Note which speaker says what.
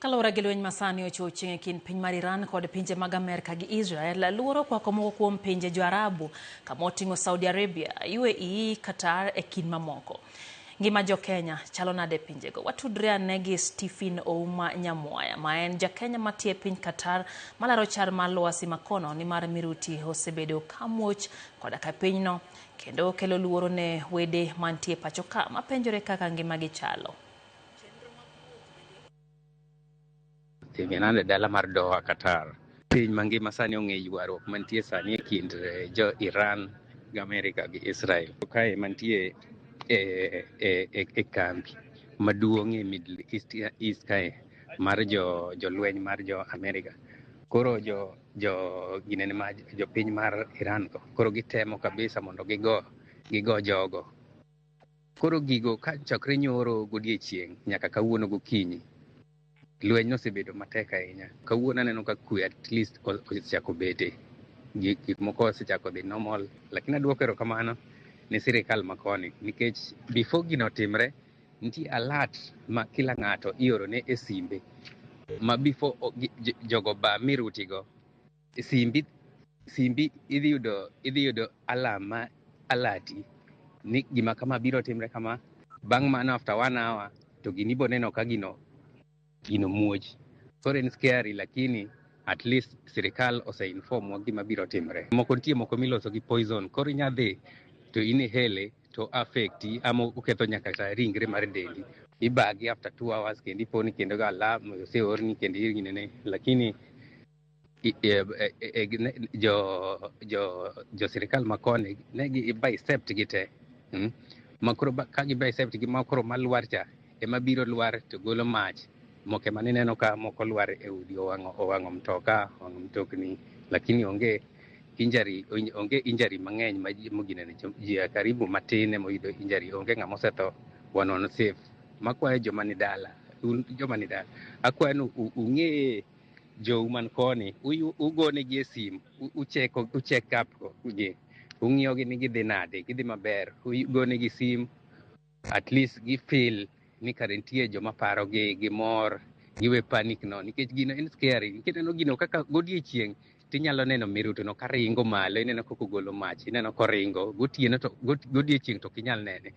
Speaker 1: Kaluwore gi lweny masani ochocheng' e kind piny mar Iran kod pinje mag Amerka gi Israel, luoro okwako moko kuom pinje jo-Arabu kama oting'o Saudi Arabia, UAE, Qatar e kind mamoko. Ngima jo-Kenya chalo nade e pinjego? Watudre ane gi Stephen Ouma Nyamwaya ma en ja-Kenya matiyo e piny Qatar malaro chal mar lwasi makono nimar miruti osebedo ka muoch koda ka pinyno kendo kelo luoro ne wede mantie pacho ka mapenjore kaka ngimagi chalo.
Speaker 2: Nande dala mar Doha, Qatar. Piny mangima sani ong'e ywaruok mantie sani e kind jo Iran gi Amerika gi Israel. Kae mantie e kambi maduong' e Middle East kae mar jo jolweny mar jo Amerika. Koro jo ginene ma jo piny mar Iran go koro gitemo kabisa mondo gigo jogo. Koro gigo ka chakre nyoro godiechieng' nyaka kawuono gokinyi lweny nosebedo matek ahinya. Kawuono aneno ka kwe at least osechako bete. Gik moko osechako dhi normal. Lakini aduoko erokamano ne sirikal makoni nikech before gino otimre nitie alert ma kila ng'ato ioro ne e simbe ma before jogo ba miruti go simbi idhi yudo alarm ma alert-i ni gima kama biro timre kama. Bang' mano, after one hour to gini ibo neno ka gino muoch. Koro en scary, lakini at least sirikal ose inform wa gima biro timre. Moko nitie moko miloso gi poison, koro inya dhi to inhale to affect-i ama oketho nyaka kata ringre mar dendi. Ibagi after 2 hours kendo iponi kendo ga alarm oseorni kendo iginene, lakini jo sirikal makoni ne gi intercept gi te, Ma koro ka gi intercept gi ma koro malwar cha ema biro lwar to golo mach moko ema nineno ka moko lwar e udi, owang'o mtoka, owang'o mtokni, lakini onge injury mang'eny ma moginene ji karibu matin ema oyudo injury. Onge ng'ama osetho, wan wan safe. Makwayo joma ni dala, un joma ni dala, akwayo ni ung'e jou man koni, ugonegi e sim, ucheck up gi, ung'iyogi ni gidhi nade, gidhi maber, ugonegi sim, at least gi feel ni kare nitie joma parogi, gimor, giwe panic no, nikech gino en scary. Nikech ineno gino kaka godiechieng' tinyalo neno miruti no karingo malo, ineno kaka ogolo mach, ineno koringo gotieno, to godiechieng' to ok inyal nene.